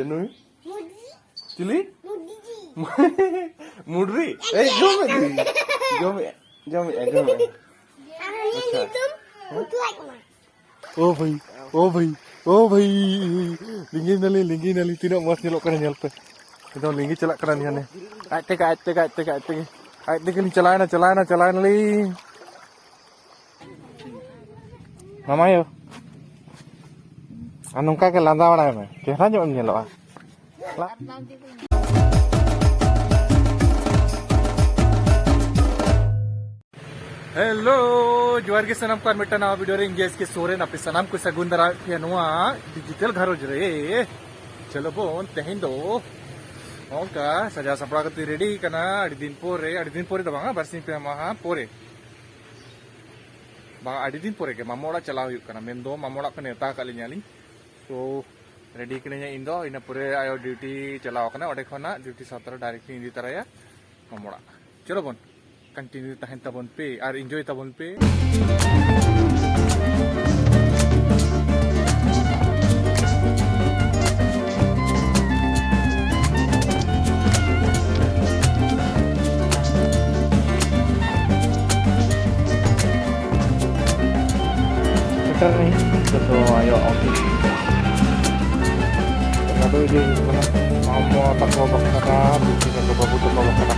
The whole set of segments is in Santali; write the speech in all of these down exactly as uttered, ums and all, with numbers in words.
ᱱᱩᱭ? ᱪᱤᱞᱤ? ᱢᱩᱰᱨᱤ᱾ ᱮᱭ, ᱡᱚᱢᱮᱫ ᱫᱚᱭ᱾ ᱡᱚᱢᱮᱫ, ᱡᱚᱢᱮᱫ, ᱡᱚᱢᱮᱫ᱾ ᱟᱪᱪᱷᱟ᱾ ᱚ ᱵᱷᱟᱹᱭ, ᱚ ᱵᱷᱟᱹᱭ, ᱚ ᱵᱷᱟᱹᱭ᱾ ᱞᱤᱸᱜᱤᱱᱟᱞᱤᱧ, ᱞᱤᱸᱜᱤᱱᱟᱞᱤᱧ, ᱛᱤᱱᱟᱹᱜ ᱢᱚᱡᱽ ᱧᱮᱞᱚᱜ ᱠᱟᱱᱟ, ᱧᱮᱞ ᱯᱮ᱾ ᱮᱠᱫᱚᱢ ᱞᱤᱸᱜᱤ ᱪᱟᱞᱟᱜ ᱠᱟᱱᱟ ᱱᱤᱭᱟᱹ ᱱᱮ᱾ ᱟᱡ ᱛᱮᱜᱮ, ᱟᱡ ᱛᱮᱜᱮ, ᱟᱡ ᱛᱮᱜᱮ, ᱟᱡ ᱛᱮᱜᱮ᱾ ᱟᱡ ᱛᱮᱜᱮ ᱞᱤᱧ ᱪᱟᱞᱟᱣᱮᱱᱟ, ᱪᱟᱞᱟᱣᱮᱱᱟ, ᱪᱟᱞᱟᱣᱮᱱᱟᱞᱤᱧ᱾ ᱢᱟᱢᱟᱭᱳ, ᱟᱨ ᱱᱚᱝᱠᱟ ᱜᱮ ᱞᱟᱸᱫᱟ ᱵᱟᱲᱟᱭ ᱢᱮ, ᱪᱮᱦᱨᱟ ᱧᱚᱜ ᱮᱢ ᱧᱮᱞᱚᱜᱼᱟ᱾ ᱦᱮᱞᱳ, ᱡᱚᱦᱟᱨ ᱜᱮ ᱥᱟᱱᱟᱢ ᱠᱚ, ᱟᱨ ᱢᱤᱫᱴᱟᱝ ᱱᱟᱣᱟ ᱵᱷᱤᱰᱤᱭᱳ ᱨᱮ ᱤᱧ ᱜᱮ ᱮᱥ ᱠᱮ ᱥᱚᱨᱮᱱ ᱟᱯᱮ ᱥᱟᱱᱟᱢ ᱠᱚ ᱥᱟᱹᱜᱩᱱ ᱫᱟᱨᱟᱢᱮᱫ ᱯᱮᱭᱟ ᱱᱚᱣᱟ ᱰᱤᱡᱤᱴᱟᱞ ᱜᱷᱟᱨᱚᱸᱡᱽ ᱨᱮ᱾ ᱪᱚᱞᱚ ᱵᱚᱱ, ᱛᱮᱦᱮᱧ ᱫᱚ ᱱᱚᱝᱠᱟ ᱥᱟᱡᱟᱣ ᱥᱟᱯᱲᱟᱣ ᱠᱟᱛᱮ ᱨᱮᱰᱤ ᱠᱟᱱᱟ, ᱟᱹᱰᱤ ᱫᱤᱱ ᱯᱚᱨᱮ, ᱟᱹᱰᱤ ᱫᱤᱱ ᱯᱚᱨᱮ ᱫᱚ ᱵᱟᱝᱟ, ᱵᱟᱨᱥᱤᱧ ᱯᱮ ᱢᱟᱦᱟ ᱯᱚᱨᱮ, ᱵᱟᱝ, ᱟᱹᱰᱤ ᱫᱤᱱ ᱯᱚᱨᱮ ᱜᱮ ᱢᱟᱢᱚ ᱚᱲᱟᱜ ᱪᱟᱞᱟᱣ ᱦᱩᱭᱩᱜ ᱠᱟᱱᱟ᱾ ᱢᱮᱱᱫᱚ ᱢᱟᱢᱚ ᱚᱲᱟᱜ ᱠᱚ ᱱᱮᱣᱛᱟ ᱟᱠᱟᱫ ᱞᱤᱧᱟ ᱞᱤᱧ᱾ ᱛᱚ, ᱨᱮᱰᱤ ᱠᱟᱹᱱᱟᱹᱧ ᱤᱧ ᱫᱚ, ᱤᱱᱟᱹ ᱯᱚᱨᱮ ᱟᱭᱳ ᱰᱤᱭᱩᱴᱤ ᱪᱟᱞᱟᱣ ᱟᱠᱟᱱᱟ, ᱚᱸᱰᱮ ᱠᱷᱚᱱᱟᱜ ᱰᱤᱭᱩᱴᱤ ᱥᱟᱶ ᱛᱚᱨᱟ ᱰᱟᱭᱨᱮᱠᱴ ᱤᱧ ᱤᱫᱤ ᱛᱟᱨᱟᱭᱟ ᱢᱟᱢᱚ ᱚᱲᱟᱜ᱾ ᱪᱚᱞᱚ ᱵᱚᱱ, ᱠᱚᱱᱴᱤᱱᱤᱭᱩ ᱛᱟᱦᱮᱱ ᱛᱟᱵᱚᱱ ᱯᱮ ᱟᱨ ᱤᱱᱡᱚᱭ ᱛᱟᱵᱚᱱ ᱯᱮ᱾ ᱥᱮᱴᱮᱨ ᱱᱟᱹᱧ ᱱᱤᱛᱚᱜ ᱫᱚ ᱟᱭᱳ ᱚᱯᱷᱤᱥ᱾ ᱞᱟᱹᱰᱩ ᱤᱫᱤ ᱦᱩᱭᱩᱜ ᱠᱟᱱᱟ᱾ ᱢᱟᱢᱚ ᱛᱟᱠᱚ ᱵᱟᱠᱷᱨᱟ, ᱵᱤᱴᱤ ᱛᱟᱠᱚ, ᱵᱟᱹᱵᱩ ᱛᱟᱠᱚ ᱵᱟᱠᱷᱨᱟ᱾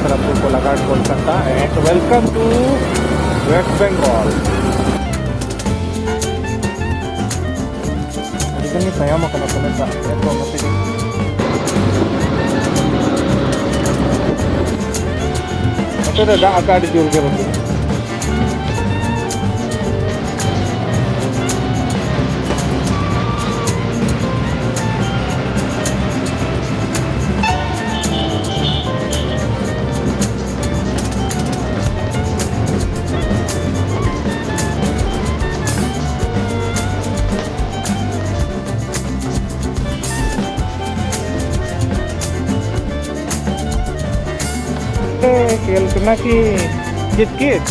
Rampur ᱠᱚᱞᱟᱜᱷᱟᱴ, Kolkata, and welcome to West Bengal. ᱟᱹᱰᱤ ᱜᱟᱱ ᱜᱮ ᱛᱟᱭᱚᱢ ᱟᱠᱟᱱᱟ ᱯᱟᱞᱮ ᱫᱟᱜ ᱛᱮ, ᱛᱚ ᱚᱱᱟ ᱛᱮᱜᱮ᱾ ᱱᱚᱛᱮ ᱫᱚ ᱫᱟᱜ ᱟᱠᱟᱫ ᱟᱹᱰᱤ ᱡᱳᱨ ᱜᱮ ᱵᱟᱹᱵᱩ᱾ ᱠᱷᱮᱞ ᱠᱟᱱᱟ ᱠᱤ ᱠᱤᱛ ᱠᱤᱛ?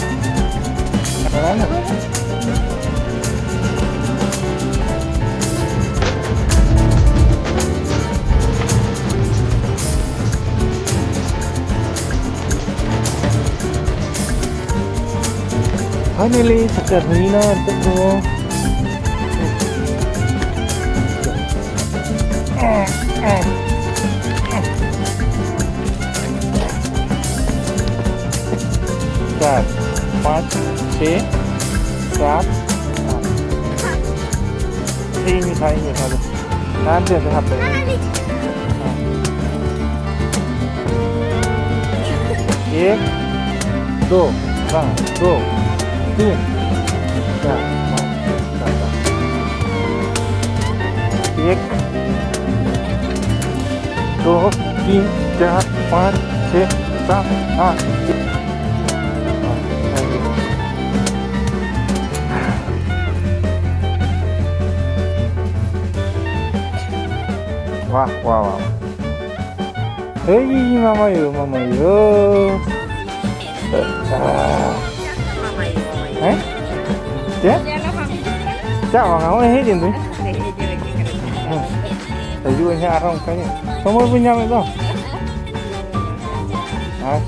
ᱯᱷᱟᱭᱱᱟᱞᱤ ᱥᱮᱴᱮᱨ ᱦᱩᱭᱱᱟ ᱱᱤᱛᱚᱜ ᱫᱚ᱾ ᱪᱟᱨ, ᱯᱟᱸᱪ, ᱪᱷᱮ, ᱥᱟᱛ, ᱟᱴ᱾ ᱤᱧ ᱢᱤᱫ ᱫᱷᱟᱣ, ᱤᱧ ᱢᱤᱫ ᱫᱷᱟᱣ ᱫᱚ᱾ ᱦᱟᱱᱛᱮ, ᱦᱟᱱᱛᱮ, ᱦᱟᱯᱮ᱾ ᱮᱠ, ᱫᱳ, ᱵᱟᱝ, ᱫᱳ, ᱛᱤᱱ, ᱪᱟᱨ, ᱯᱟᱸᱪ, ᱥᱟᱛ, ᱟᱴ᱾ ᱮᱠ, ᱫᱳ, ᱛᱤᱱ, ᱪᱟᱨ, ᱯᱟᱸᱪ, ᱪᱷᱮ, ᱥᱟᱛ, ᱟᱴ᱾ ᱵᱟᱦ, ᱵᱟᱦ, ᱵᱟᱦ᱾ ᱮᱭ, ᱢᱟᱢᱟᱭᱳ, ᱢᱟᱢᱟᱭᱳ᱾ ᱦᱮᱸ? ᱪᱮᱫ? ᱪᱮᱫ ᱵᱟᱝᱟ, ᱦᱚᱸᱜᱼᱚᱭ ᱦᱮᱡ ᱮᱱ ᱫᱚᱧ᱾ ᱦᱮᱸ᱾ ᱦᱤᱡᱩᱜ ᱟᱹᱧ ᱦᱟᱸᱜ ᱟᱨᱦᱚᱸ ᱚᱱᱠᱟ ᱜᱮ᱾ ᱥᱚᱢᱚᱭ ᱵᱟᱹᱧ ᱧᱟᱢᱮᱫ ᱫᱚ᱾ ᱦᱮᱸ᱾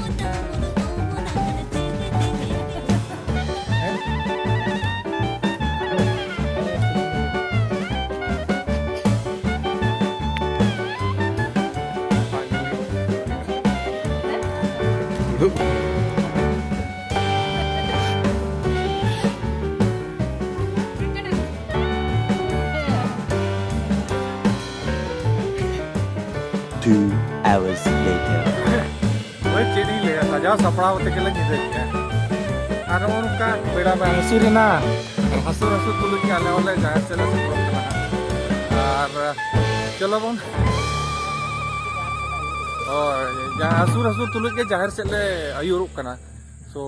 Two hours later. ᱳᱭ ᱪᱮᱫ ᱤᱧ ᱞᱟᱹᱭᱟ, ᱥᱟᱡᱟᱣ ᱥᱟᱯᱲᱟᱣ ᱛᱮᱜᱮ ᱞᱮ ᱧᱤᱫᱟᱹ ᱠᱮᱜᱼᱟ᱾ ᱟᱨ ᱱᱚᱜᱼᱚ ᱱᱚᱝᱠᱟ ᱵᱮᱲᱟ ᱵᱟᱭ ᱦᱟᱹᱥᱩᱨ ᱮᱱᱟ᱾ ᱦᱟᱹᱥᱩᱨ ᱦᱟᱹᱥᱩᱨ ᱛᱩᱞᱩᱡ ᱜᱮ ᱟᱞᱮ ᱦᱚᱸᱞᱮ ᱡᱟᱦᱮᱨ ᱥᱮᱫ ᱞᱮ ᱥᱮᱴᱮᱨᱚᱜ ᱠᱟᱱᱟ ᱦᱟᱸᱜ᱾ ᱟᱨ ᱪᱚᱞᱚ ᱵᱚᱱ, ᱦᱳᱭ, ᱡᱟᱦᱟᱸ ᱦᱟᱹᱥᱩᱨ ᱦᱟᱹᱥᱩᱨ ᱛᱩᱞᱩᱡ ᱜᱮ ᱡᱟᱦᱮᱨ ᱥᱮᱫ ᱞᱮ ᱟᱹᱭᱩᱨᱚᱜ ᱠᱟᱱᱟ᱾ So,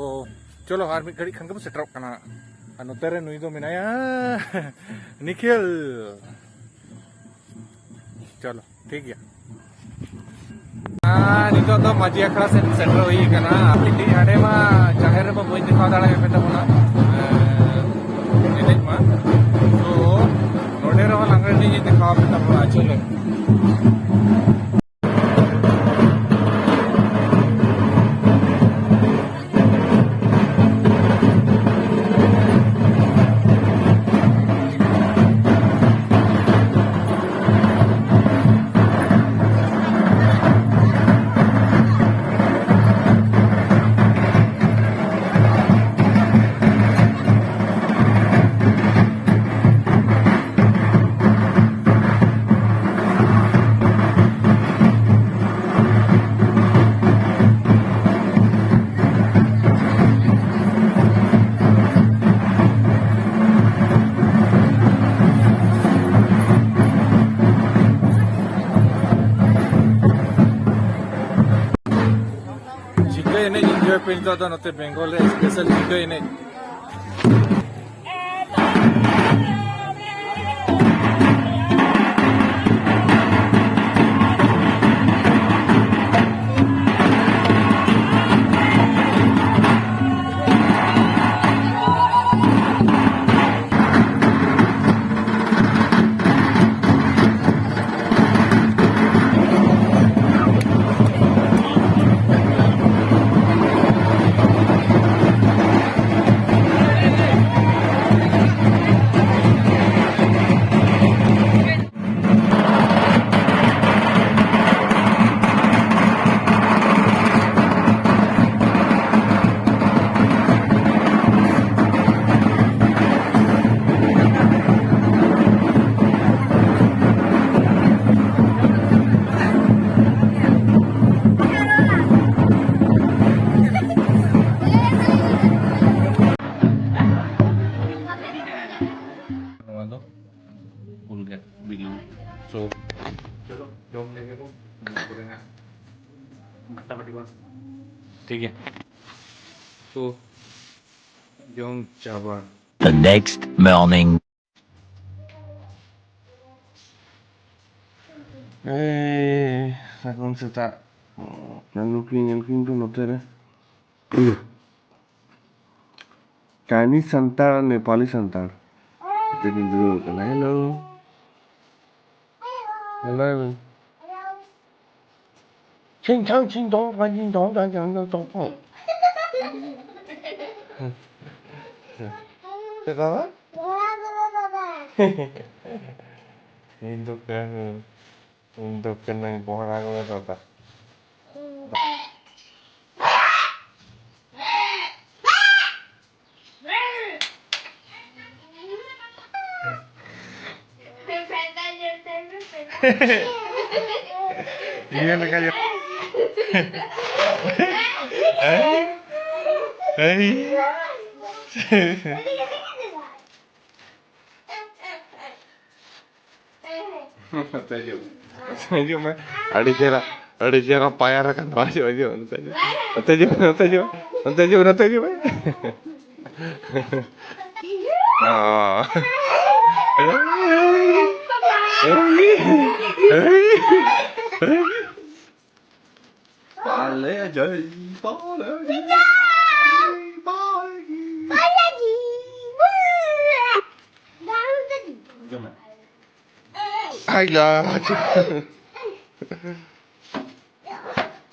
ᱪᱚᱞᱚ ᱟᱨ ᱢᱤᱫ ᱜᱷᱟᱹᱲᱤᱡ ᱠᱷᱟᱱ ᱜᱮᱵᱚᱱ ᱥᱮᱴᱮᱨᱚᱜ ᱠᱟᱱᱟ ᱦᱟᱸᱜ᱾ ᱟᱨ ᱱᱚᱛᱮ ᱨᱮ ᱱᱩᱭ ᱫᱚ ᱢᱮᱱᱟᱭᱟ ᱱᱤᱠᱷᱤᱞ᱾ ᱪᱚᱞᱚ, ᱴᱷᱤᱠ ᱜᱮᱭᱟ᱾ ᱟᱨ ᱱᱤᱛᱚᱜ ᱫᱚ ᱢᱟᱹᱡᱷᱤ ᱟᱠᱷᱲᱟ ᱥᱮᱫ ᱥᱮᱴᱮᱨ ᱦᱩᱭ ᱟᱠᱟᱱᱟ᱾ ᱟᱨ ᱢᱤᱫᱴᱤᱡ ᱦᱟᱸᱰᱮ ᱢᱟ ᱡᱟᱦᱮᱨ ᱨᱮᱢᱟ ᱵᱟᱹᱧ ᱫᱮᱠᱷᱟᱣ ᱫᱟᱲᱮᱭᱟᱯᱮ ᱛᱟᱵᱚᱱᱟ, ᱮᱸ, ᱮᱱᱮᱡ ᱢᱟ᱾ ᱛᱚ, ᱱᱚᱰᱮ ᱨᱮᱦᱚᱸ ᱞᱟᱜᱽᱲᱮ ᱮᱱᱮᱡ ᱤᱧ ᱫᱮᱠᱷᱟᱣ ᱟᱯᱮ ᱛᱟᱵᱚᱱᱟ᱾ ᱪᱚᱞᱚ᱾ ᱡᱷᱤᱠᱟᱹ ᱮᱱᱮᱡ enjoy ᱯᱮ ᱱᱤᱛᱚᱜ ᱫᱚ ᱱᱚᱛᱮ ᱵᱮᱝᱜᱚᱞ ᱨᱮ special ᱡᱷᱤᱠᱟᱹ ᱮᱱᱮᱡ᱾ ᱱᱚᱣᱟ ᱫᱚ ᱩᱞ ᱜᱮᱫ ᱵᱤᱞᱤ᱾ So, ᱪᱚᱞᱚ, ᱡᱚᱢ ᱞᱮᱜᱮ ᱵᱚᱱ, ᱤᱱᱟᱹ ᱯᱚᱨᱮ ᱦᱟᱸᱜ ᱢᱚᱴᱟᱢᱩᱴᱤ ᱵᱚᱱ, ᱴᱷᱤᱠ ᱜᱮᱭᱟ᱾ So, ᱡᱚᱢ ᱪᱟᱵᱟ᱾ The next morning. ᱮᱭ, ᱥᱟᱹᱜᱩᱱ ᱥᱮᱛᱟᱜ᱾ ᱧᱮᱞ ᱠᱤᱱ, ᱧᱮᱞ ᱠᱤᱱ ᱫᱚ ᱱᱚᱛᱮ ᱨᱮ᱾ ᱪᱟᱭᱱᱤᱡᱽ ᱥᱟᱱᱛᱟᱲ, ᱱᱮᱯᱟᱞᱤ ᱥᱟᱱᱛᱟᱲ᱾ ᱱᱚᱛᱮ ᱠᱤᱱ ᱫᱩᱲᱩᱵ ᱟᱠᱟᱱᱟ᱾ ᱦᱮᱞᱳ᱾ ᱦᱮᱞᱳ᱾ ᱪᱷᱤᱝ ᱪᱷᱟᱝ ᱪᱷᱤᱝ ᱫᱚᱝ ᱪᱷᱟᱝ ᱪᱷᱤᱝ ᱫᱚᱝ ᱪᱷᱟᱝ ᱪᱷᱤᱝ ᱫᱚᱝ ᱪᱷᱟᱝ ᱪᱷᱤᱝ ᱫᱚᱝ ᱪᱷᱟᱝ᱾ ᱪᱮᱫ ᱫᱟᱫᱟ? ᱤᱧ ᱫᱚ ᱠᱟᱹᱱᱟᱹᱧ, ᱤᱧ ᱫᱚ ᱠᱟᱹᱱᱟᱹᱧ ᱵᱚᱦᱲᱟ ᱜᱚᱲᱟ ᱫᱟᱫᱟ᱾ Iya, nak aja. Hei. Hei. ᱱᱚᱛᱮ ᱦᱤᱡᱩᱜ ᱢᱮ᱾ ᱱᱚᱛᱮ ᱦᱤᱡᱩᱜ ᱢᱮ᱾ ᱟᱹᱰᱤ ᱪᱮᱦᱨᱟ, ᱟᱹᱰᱤ ᱪᱮᱦᱨᱟ ᱯᱟᱭᱟᱨ ᱟᱠᱟᱱ ᱛᱟᱢᱟ᱾ ᱦᱤᱡᱩᱜ, ᱦᱤᱡᱩᱜ, ᱱᱚᱛᱮ ᱦᱤᱡᱩᱜ, ᱱᱚᱛᱮ ᱦᱤᱡᱩᱜ, ᱱᱚᱛᱮ ᱦᱤᱡᱩᱜ, ᱱᱚᱛᱮ ᱦᱤᱡᱩᱜ ᱢᱮ᱾ ᱚ᱾ ᱟᱞᱮ ᱡᱟᱹᱭ ᱵᱟᱞᱮ ᱡᱟᱹᱭ ᱵᱟᱞᱮ᱾ ᱡᱚᱢ ᱢᱮ᱾ ᱟᱭ ᱞᱟ᱾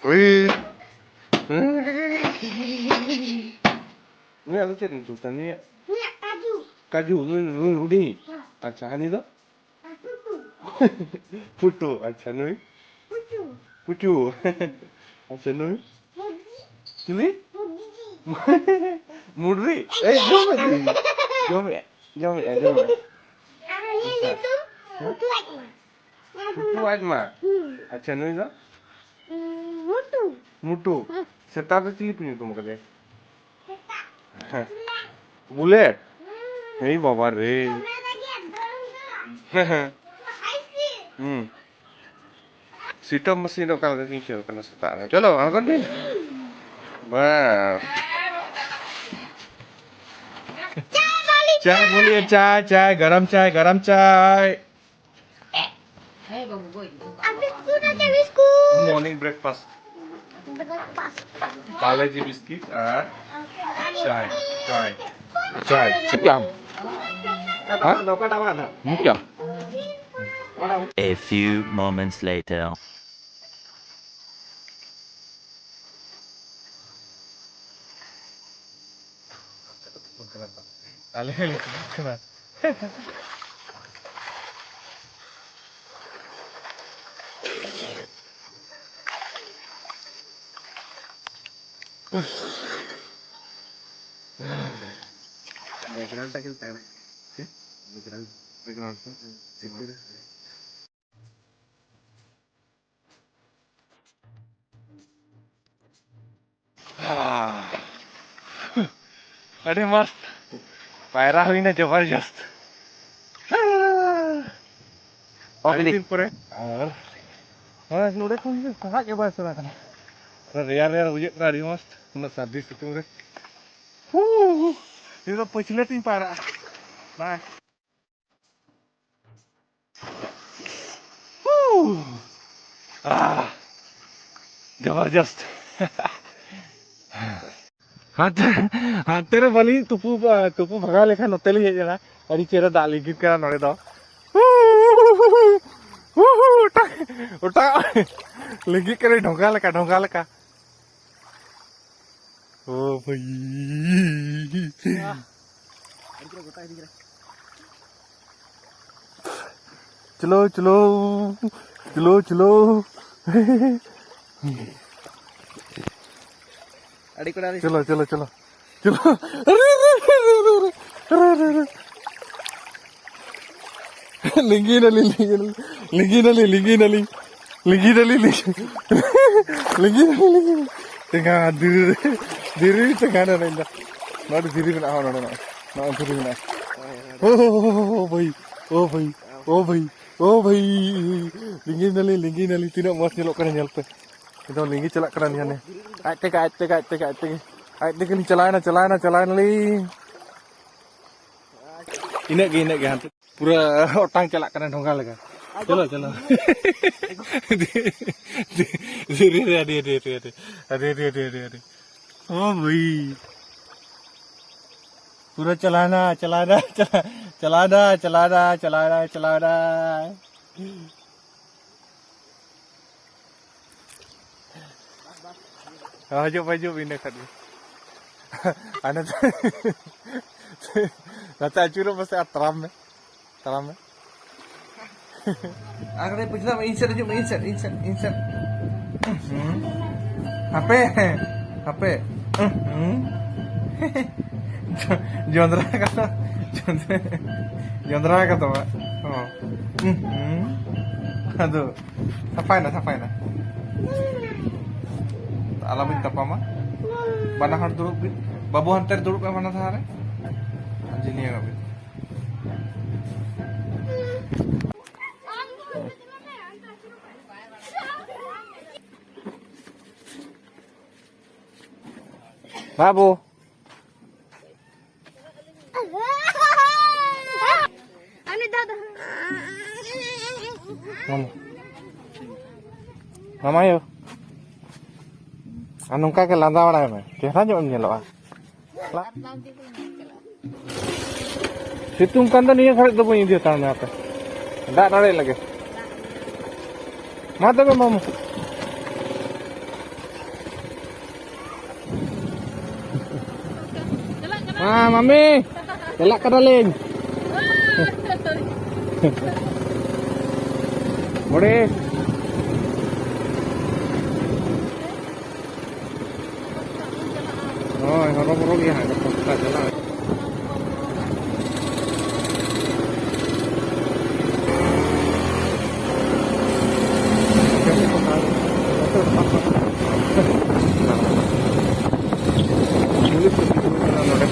ᱩᱭ᱾ ᱱᱩᱭᱟᱜ ᱫᱚ ᱪᱮᱫ ᱧᱩᱛᱩᱢ ᱛᱟᱭ? ᱱᱩᱭᱟᱜ? ᱠᱟᱡᱩ᱾ ᱠᱟᱡᱩ, ᱱᱩᱭ, ᱱᱩᱭ ᱦᱩᱰᱤᱧ? ᱟᱪᱪᱷᱟ, ᱦᱟᱹᱱᱤ ᱫᱚ? ᱯᱩᱴᱩ᱾ ᱟᱪᱪᱷᱟ, ᱱᱩᱭ? ᱯᱩᱪᱩ᱾ ᱟᱪᱪᱷᱟ, ᱱᱩᱭ? ᱪᱤᱞᱤ? ᱢᱩᱰᱨᱤ? ᱮᱭ, ᱡᱚᱢ ᱢᱮ, ᱡᱚᱢ ᱢᱮ, ᱡᱚᱢ ᱢᱮ, ᱡᱚᱢ ᱢᱮ᱾ ᱯᱩᱴᱩ ᱟᱡ ᱢᱟ᱾ ᱟᱪᱪᱷᱟ, ᱱᱩᱭ ᱫᱚ? ᱢᱩᱴᱩ᱾ ᱢᱩᱴᱩ᱾ ᱥᱮᱛᱟ ᱫᱚ ᱪᱤᱞᱤ ᱯᱮ ᱧᱩᱛᱩᱢ ᱟᱠᱟᱫᱮᱭᱟ? ᱦᱮᱸ᱾ ᱵᱩᱞᱮᱴ? ᱮᱭ ᱵᱟᱵᱟ ᱨᱮ᱾ ᱦᱩᱸ᱾ ᱥᱤᱴᱚᱯ ᱢᱟᱹᱥᱤᱱ ᱨᱮ ᱚᱠᱟ ᱞᱮᱠᱟ ᱠᱤᱱ ᱠᱷᱮᱞ ᱠᱟᱱᱟ ᱥᱮᱛᱟᱜ ᱨᱮ᱾ ᱪᱚᱞᱚ, ᱟᱬᱜᱚᱱ ᱵᱤᱱ᱾ ᱵᱟᱥ᱾ चाय बोलिए, चाय, चाय, गरम चाय, गरम चाय। ᱟᱨ ᱵᱤᱥᱠᱩᱴ ᱟᱪᱪᱷᱟ, ᱵᱤᱥᱠᱩᱴ᱾ Morning breakfast। ᱯᱟᱨᱞᱮ ᱡᱤ ᱵᱤᱥᱠᱤᱴ ᱟᱨ ᱪᱟᱭ, ᱪᱟᱭ, ᱪᱟᱭ᱾ ᱪᱮᱫ ᱟᱢ? ᱦᱮᱸ? ᱚᱠᱟᱴᱟᱜ ᱵᱟᱝ ᱦᱟᱸᱜ? ᱢᱩᱪᱟ᱾ A few moments later. ᱟᱞᱮ ᱦᱚᱸᱞᱮ ᱪᱟᱞᱟᱜ ᱠᱟᱱᱟ᱾ Background ᱴᱟ ᱠᱤᱱᱛᱩ ᱛᱟᱜᱲᱟ᱾ Background, background. ᱟᱹᱰᱤ ᱢᱚᱥᱛ ᱯᱟᱭᱨᱟ ᱦᱩᱭᱱᱟ, ᱡᱚᱵᱚᱨᱡᱚᱥᱛ᱾ ᱟᱹᱰᱤ ᱫᱤᱱ ᱯᱚᱨᱮ᱾ ᱟᱨ ᱦᱳᱭ, ᱱᱚᱰᱮ ᱠᱷᱚᱱ ᱜᱮ ᱥᱟᱦᱟᱜ ᱜᱮ ᱵᱟᱭ ᱥᱟᱱᱟ ᱠᱟᱱᱟ᱾ ᱯᱩᱨᱟᱹ ᱨᱮᱭᱟᱲ ᱨᱮᱭᱟᱲ ᱵᱩᱡᱷᱟᱹᱜ ᱠᱟᱱᱟ, ᱟᱹᱰᱤ ᱢᱚᱥᱛ᱾ ᱩᱱᱟᱹᱜ ᱥᱟᱹᱨᱫᱤ ᱥᱤᱛᱩᱝ ᱨᱮ᱾ ᱦᱩ, ᱦᱩ, ᱦᱩ᱾ ᱱᱤᱛ ᱫᱚ ᱯᱟᱹᱪᱷᱞᱟᱹ ᱛᱤᱧ ᱯᱟᱭᱨᱟᱜᱼᱟ᱾ ᱵᱟᱭ᱾ ᱦᱩ᱾ ᱟᱦ᱾ ᱡᱚᱵᱚᱨᱡᱚᱥᱛ᱾ ᱦᱟᱱᱛᱮ, ᱦᱟᱱᱛᱮ ᱨᱮ ᱵᱟᱹᱞᱤᱧ ᱛᱩᱯᱩ, ᱛᱩᱯᱩ ᱵᱷᱟᱜᱟᱣ ᱞᱮᱠᱷᱟᱱ ᱱᱚᱛᱮ ᱞᱤᱧ ᱦᱮᱡ ᱮᱱᱟ᱾ ᱟᱹᱰᱤ ᱪᱮᱦᱨᱟ ᱫᱟᱜ ᱞᱤᱸᱜᱤᱱ ᱠᱟᱱᱟ ᱱᱚᱰᱮ ᱫᱚ᱾ ᱦᱩ, ᱦᱩ, ᱚᱴᱟᱜ, ᱚᱴᱟᱜ᱾ ᱞᱤᱸᱜᱤᱜ ᱠᱟᱱᱟ ᱰᱷᱚᱸᱜᱟ ᱞᱮᱠᱟ, ᱰᱷᱚᱸᱜᱟ ᱞᱮᱠᱟ᱾ ᱳ ᱵᱷᱟᱹᱭ᱾ ᱪᱚᱞᱚ, ᱪᱚᱞᱚ, ᱪᱚᱞᱚ, ᱪᱚᱞᱚ᱾ ᱟᱹᱰᱤ ᱠᱚᱲᱟ ᱟᱹᱰᱤ ᱪᱚᱞᱚ, ᱪᱚᱞᱚ, ᱪᱚᱞᱚ, ᱪᱚᱞᱚ᱾ ᱟᱨᱮ, ᱟᱨᱮ, ᱟᱨᱮ᱾ ᱞᱤᱸᱜᱤᱱᱟᱞᱤᱧ, ᱞᱤᱸᱜᱤᱱᱟᱞᱤᱧ, ᱞᱤᱸᱜᱤᱱᱟᱞᱤᱧ, ᱞᱤᱸᱜᱤᱱᱟᱞᱤᱧ, ᱞᱤᱸᱜᱤᱱᱟᱞᱤᱧ, ᱞᱤᱸᱜᱤ-, ᱞᱤᱸᱜᱤᱱᱟᱞᱤᱧ, ᱞᱤᱸᱜᱤᱱᱟᱞᱤᱧ᱾ ᱛᱮᱸᱜᱟ, ᱫᱷᱤᱨᱤ ᱨᱮ, ᱫᱷᱤᱨᱤ ᱨᱮ ᱛᱮᱸᱜᱟ ᱱᱟᱞᱤᱧ ᱫᱚ᱾ ᱱᱚᱰᱮ ᱫᱷᱤᱨᱤ ᱢᱮᱱᱟᱜᱼᱟ, ᱱᱚᱰᱮ, ᱱᱚᱰᱮ, ᱱᱚᱰᱮ ᱫᱷᱤᱨᱤ ᱢᱮᱱᱟᱜᱼᱟ᱾ ᱳ, ᱳ, ᱳ, ᱳ, ᱳ, ᱵᱷᱟᱹᱭ, ᱳ, ᱵᱷᱟᱹᱭ, ᱳ, ᱵᱷᱟᱹᱭ, ᱳ, ᱵᱷᱟᱹᱭ᱾ ᱞᱤᱸᱜᱤᱱᱟᱞᱤᱧ, ᱞᱤᱸᱜᱤᱱᱟᱞᱤᱧ, ᱛᱤᱱᱟᱹᱜ ᱢᱚᱡᱽ ᱧᱮᱞᱚᱜ ᱠᱟᱱᱟ ᱧᱮᱞ ᱯᱮ᱾ ᱮᱠᱫᱚᱢ ᱞᱤᱸᱜᱤ ᱪᱟᱞᱟᱜ ᱠᱟᱱᱟ ᱱᱤᱭᱟᱹ ᱱᱮ᱾ ᱟᱡ ᱛᱮᱜᱮ, ᱟᱡ ᱛᱮᱜᱮ, ᱟᱡ ᱛᱮᱜᱮ, ᱟᱡ ᱛᱮᱜᱮ᱾ ᱟᱡ ᱛᱮᱜᱮ ᱞᱤᱧ ᱪᱟᱞᱟᱣᱮᱱᱟ, ᱪᱟᱞᱟᱣᱮᱱᱟ, ᱪᱟᱞᱟᱣᱮᱱᱟᱞᱤᱧ᱾ ᱤᱱᱟᱹᱜ ᱜᱮ, ᱤᱱᱟᱹᱜ ᱜᱮ, ᱦᱟᱱᱛᱮ ᱯᱩᱨᱟᱹ ᱚᱴᱟᱝ ᱪᱟᱞᱟᱜ ᱠᱟᱱᱟ ᱰᱷᱚᱸᱜᱟ ᱞᱮᱠᱟ᱾ ᱪᱚᱞᱚ, ᱪᱚᱞᱚ᱾ ᱫᱷᱤᱨᱮ ᱫᱷᱤᱨᱮ, ᱟᱹᱰᱤ, ᱟᱹᱰᱤ, ᱟᱹᱰᱤ, ᱟᱹᱰᱤ, ᱟᱹᱰᱤ, ᱟᱹᱰᱤ, ᱟᱹᱰᱤ, ᱟᱹᱰᱤ, ᱟᱹᱰᱤ᱾ ᱳ ᱵᱷᱟᱹᱭ᱾ ᱯᱩᱨᱟᱹ ᱪᱟᱞᱟᱣᱱᱟ, ᱪᱟᱞᱟᱣᱱᱟ, ᱪᱟᱞᱟᱣᱱᱟ, ᱪᱟᱞᱟᱣᱱᱟ, ᱪᱟᱞᱟᱣᱱᱟ, ᱪᱟᱞᱟᱣᱱᱟ᱾ ᱦᱤᱡᱩᱜ ᱯᱮ, ᱦᱤᱡᱩᱜ ᱯᱮ, ᱤᱱᱟᱹ ᱠᱷᱟᱱ ᱜᱮ᱾ ᱟᱨ ᱱᱚᱛᱮ, ᱱᱚᱛᱮ ᱟᱹᱪᱩᱨᱚᱜ ᱢᱮᱥᱮ ᱟᱨ ᱛᱟᱲᱟᱢ ᱢᱮ, ᱛᱟᱲᱟᱢ ᱢᱮ᱾ ᱟᱨ ᱠᱟᱹᱴᱤᱡ ᱯᱟᱹᱪᱷᱞᱟᱹᱜ ᱢᱮ, ᱤᱧ ᱥᱮᱫ ᱦᱤᱡᱩᱜ ᱢᱮ, ᱤᱧ ᱥᱮᱫ, ᱤᱧ ᱥᱮᱫ, ᱤᱧ ᱥᱮᱫ᱾ ᱦᱩᱸ᱾ ᱦᱟᱯᱮ, ᱦᱟᱯᱮ᱾ ᱦᱩᱸ᱾ ᱡᱚᱸᱫᱽᱨᱟ ᱠᱟᱛᱷᱟ, ᱡᱚᱸᱫᱽᱨᱟ ᱠᱟᱛᱷᱟ ᱵᱟ᱾ ᱦᱚᱸ᱾ ᱦᱩᱸ᱾ ᱟᱫᱚ ᱥᱟᱯᱷᱟᱭᱮᱱᱟ, ᱥᱟᱯᱷᱟᱭᱮᱱᱟ᱾ ᱟᱞᱚᱵᱤᱱ ᱛᱟᱯᱟᱢᱟ᱾ ᱵᱟᱱᱟ ᱦᱚᱲ ᱫᱩᱲᱩᱵ ᱵᱤᱱ᱾ ᱵᱟᱹᱵᱩ ᱦᱟᱱᱛᱮ ᱨᱮ ᱫᱩᱲᱩᱵ ᱢᱮ ᱵᱟᱱᱟ ᱫᱷᱟᱨᱮ ᱨᱮ᱾ ᱟᱨ ᱡᱤᱱᱤᱭᱟᱹ ᱠᱟᱜ ᱵᱤᱱ᱾ ᱵᱟᱹᱵᱩ᱾ ᱢᱟᱢᱟ᱾ ᱢᱟᱢᱟᱭᱳ᱾ ᱟᱨ ᱱᱚᱝᱠᱟ ᱜᱮ ᱞᱟᱸᱫᱟ ᱵᱟᱲᱟᱭ ᱢᱮ, ᱪᱮᱦᱨᱟ ᱧᱚᱜ ᱮᱢ ᱧᱮᱞᱚᱜᱼᱟ᱾ ᱥᱤᱛᱩᱝ ᱠᱟᱱ ᱫᱚ ᱱᱤᱭᱟᱹ ᱜᱷᱟᱹᱲᱤᱡ ᱫᱚ ᱵᱟᱹᱧ ᱤᱫᱤ ᱦᱟᱛᱟᱲ ᱢᱮᱭᱟ ᱦᱟᱯᱮ᱾ ᱫᱟᱜ ᱫᱟᱲᱮᱭᱟᱜ ᱞᱟᱹᱜᱤᱫ᱾ ᱢᱟ ᱛᱚᱵᱮ ᱢᱟᱢᱩ᱾ ᱢᱟ ᱢᱟᱢᱤ, ᱪᱟᱞᱟᱜ ᱠᱟᱱᱟᱞᱤᱧ᱾ ᱵᱩᱲᱤ᱾ ᱦᱳᱭ, ᱦᱚᱨᱚᱵᱚᱨᱚ ᱜᱮᱭᱟ ᱦᱟᱸᱜ, ᱜᱟᱯᱟ ᱥᱮᱛᱟᱜ ᱪᱟᱞᱟᱜ ᱦᱩᱭᱩᱜᱼᱟ᱾ ᱯᱩᱞᱤᱥ ᱠᱚ ᱛᱤᱸᱜᱩ ᱠᱟᱱᱟ ᱱᱚᱰᱮ᱾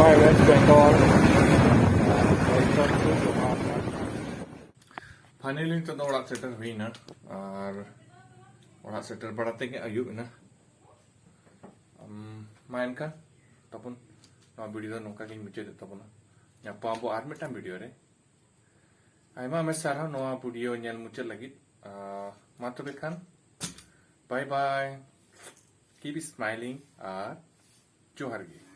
Hi, West Bengal. Welcome to Jogurkhana. Finally, ᱱᱤᱛᱚᱜ ᱫᱚ ᱚᱲᱟᱜ ᱥᱮᱴᱮᱨ ᱦᱩᱭᱱᱟ᱾ ᱟᱨ ᱚᱲᱟᱜ ᱥᱮᱴᱮᱨ ᱵᱟᱲᱟ ᱛᱮᱜᱮ ᱟᱹᱭᱩᱵ ᱮᱱᱟ᱾ ᱟᱢ, ᱢᱟ ᱮᱱᱠᱷᱟᱱ ᱛᱟᱵᱚᱱ ᱱᱚᱣᱟ ᱵᱷᱤᱰᱤᱭᱳ ᱫᱚ ᱱᱚᱝᱠᱟ ᱜᱤᱧ ᱢᱩᱪᱟᱹᱫᱮᱫ ᱛᱟᱵᱚᱱᱟ᱾ ᱧᱟᱯᱟᱢ ᱟᱵᱚ ᱟᱨ ᱢᱤᱫᱴᱟᱝ ᱵᱷᱤᱰᱤᱭᱳ ᱨᱮ᱾ ᱟᱭᱢᱟ ᱟᱭᱢᱟ ᱥᱟᱨᱦᱟᱣ ᱱᱚᱣᱟ ᱵᱷᱤᱰᱤᱭᱳ ᱧᱮᱞ ᱢᱩᱪᱟᱹᱫ ᱞᱟᱹᱜᱤᱫ᱾ ᱟᱨ ᱢᱟ ᱛᱚᱵᱮ ᱠᱷᱟᱱ, bye bye, keep smiling ᱟᱨ ᱡᱚᱦᱟᱨ ᱜᱮ᱾